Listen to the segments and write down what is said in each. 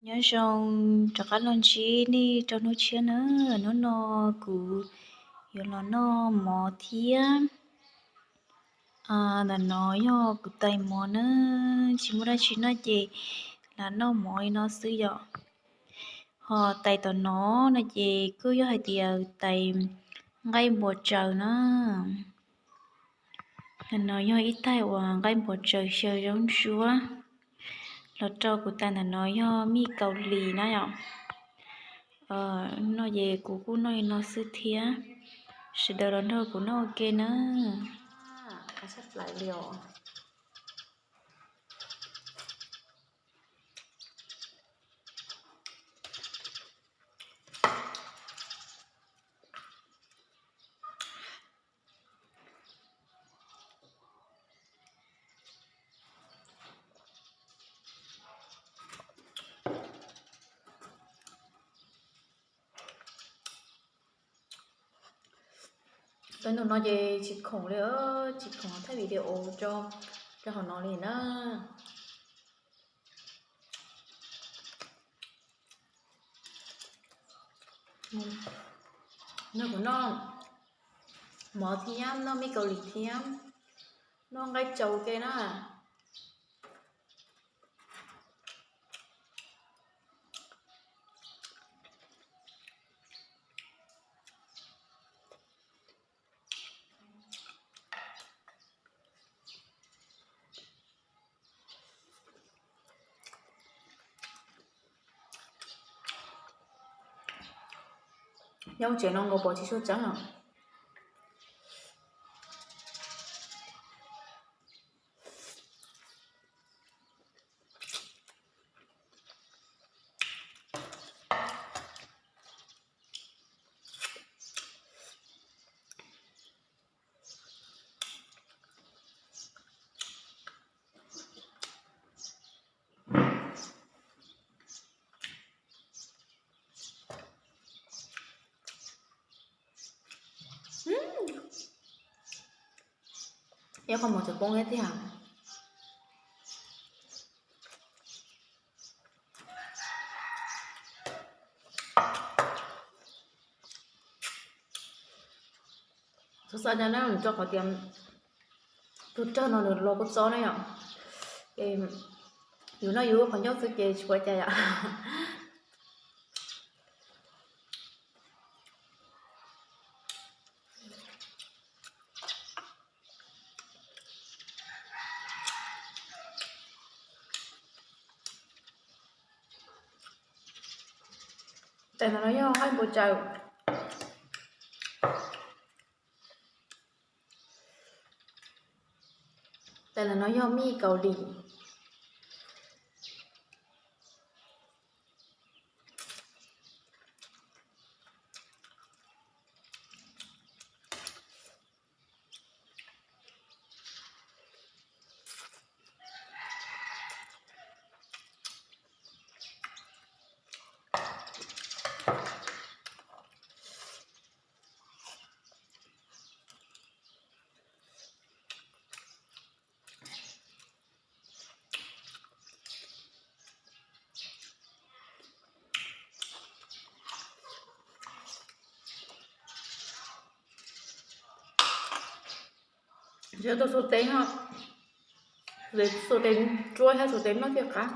Nyob zoo, rov qab los ntsib nej rau hnub tshiab na. Hnub no kuv yuav los noj mov thiab. Ntawm no yog kuv tais mov na, tsis muaj dab tsi noj ces lam noj mov li no xwb yom. Ho tais tom no no ces kuj yog hais tias tais nqaij npua tsaws na. Ntawm no yog ib tais uas nqaij npua tsaws xyaw zaub ntsuab. Los rau kuv tais ntawm no yog mij Kaus Lim na yom. No ces kuv kuj noj li no xwb thiab. Sawv daws los nrog kuv noj ua ke na. Tais ntu no ces tsis khoom li, tsis khoom thaij video rau hauv no li na. No kuv noj mov thiab, noj mij Kaus Lim thiab, noj nqaij tsaws ua ke na. Nyob tsev no nkaus pom tsis tshua tseeb os. Ib qho mov tseem poob thiab tiag. Txhob xav cas na, rau qhov tias tus rawg no nws los kua txob na yom. Ces yus noj yus qhov ncauj xwb ces tsis ua cas yom. Tais no yog nqaij npua tsaws. Tais no yog mij Kaus Lim. Ntshe tus xuas tes no, xuas tes tsuab thiab xuas tes noj thiaj qab.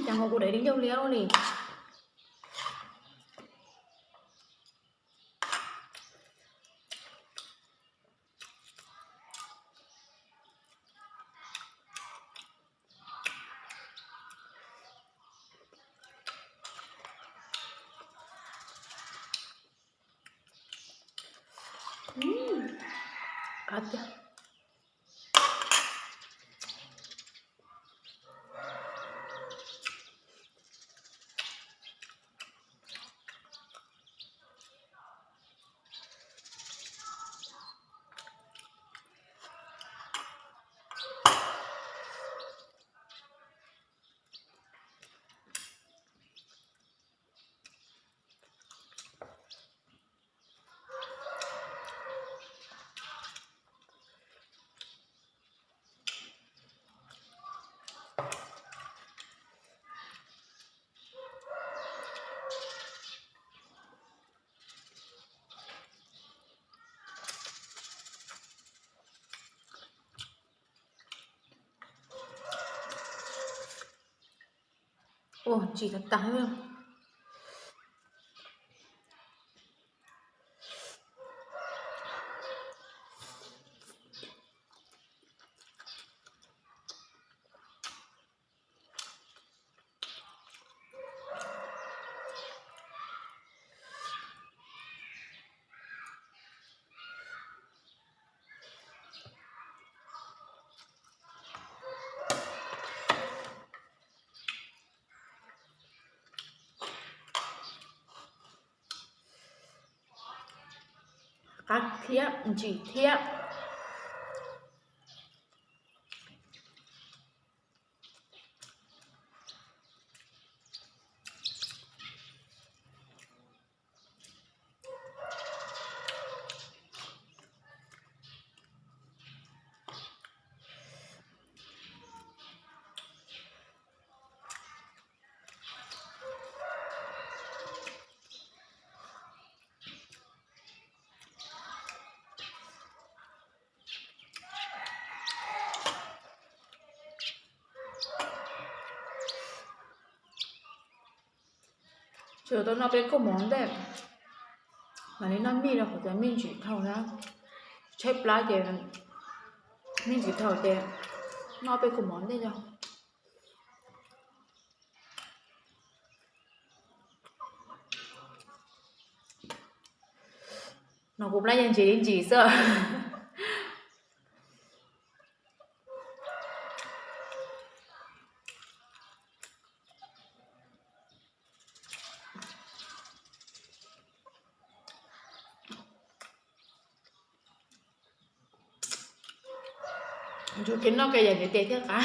Cas nkaus kuv daim di ncauj liab li. Qab tiag. Ua ntsim tag tag li. Qab thiab ntsim thiab. Tsuas tau noj peb kawg mov ntej, mam li noj mij rau qhov tias mij ntsim dhau na. Tshaib plab ces mij ntsim dhau ces noj peb kawg mov ntej yog. No kuv plab yeej ntsim li ntsim xwb. Ntsuag kev noj kev yam ntiv tes thiab qab.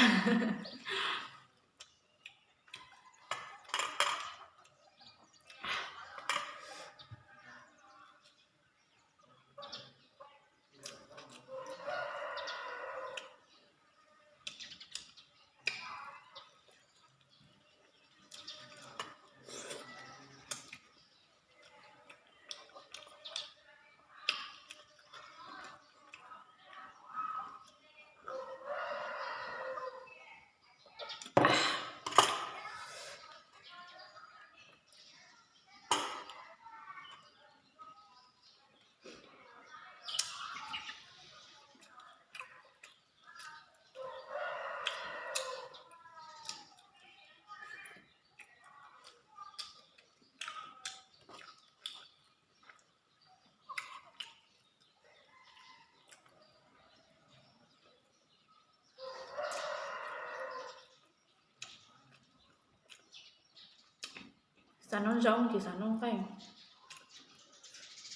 Xav noj zaub ces xav noj nqaij,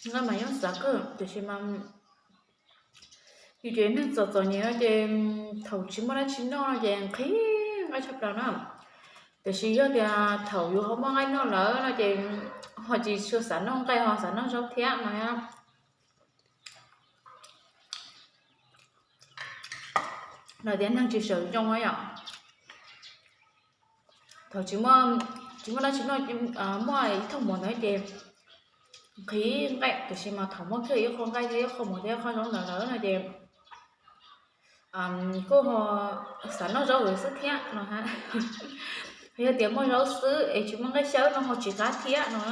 nqaij mas yeej xav kawg tiam sis mas yus ces neeg txom txom nyem no ces thaum tsis muaj dab tsi noj no ces nqhis nqaij tshaj plaws na. Tiam sis yog tias thaum yus ho muaj nqaij noj lawm no ces ho tsis tshua xav noj nqaij ho xav noj zaub thiab no. Lawv tias neeg tsis sawv ncoo yom. Thaum tsis muaj, tsis muaj dab tsi noj, muaj ib thooj mov ntawd ces nqhis nqaij, tiam sis mas thaum muaj kiag ib qho nqaij thiab ib qho mov thiab ib qho zaub ntawd lawm no ces kuj ho xav noj zaub lawm xwb thiab no. Yog tias muaj zaub xwb es tsis muaj nqaij xyawb no ho tsis qab thiab no.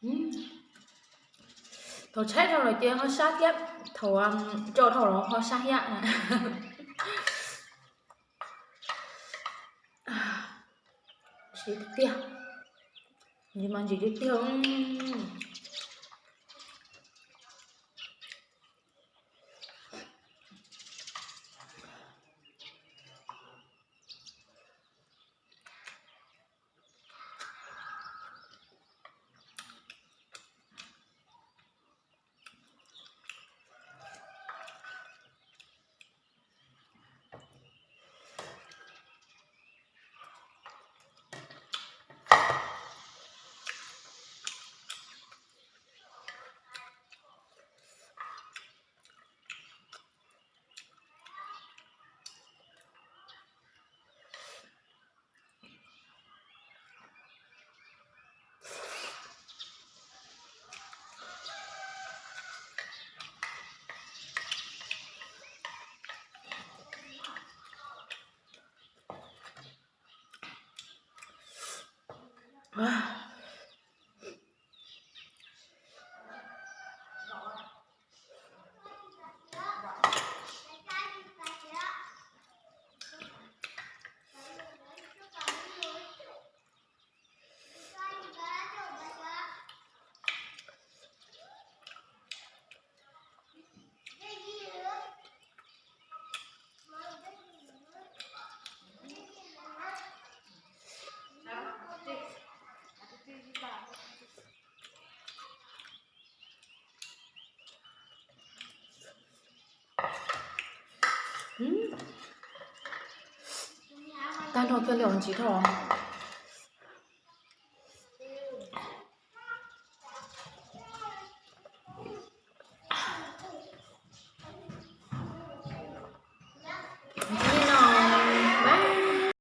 Thaum tshaib dhau lawm ces ho sab thiab, thaum tso dhau los ho sab thiab. Siv tiag, ntsis mas ntsim tiag tiag. Tag nrho kiag li os, ntsim dhau.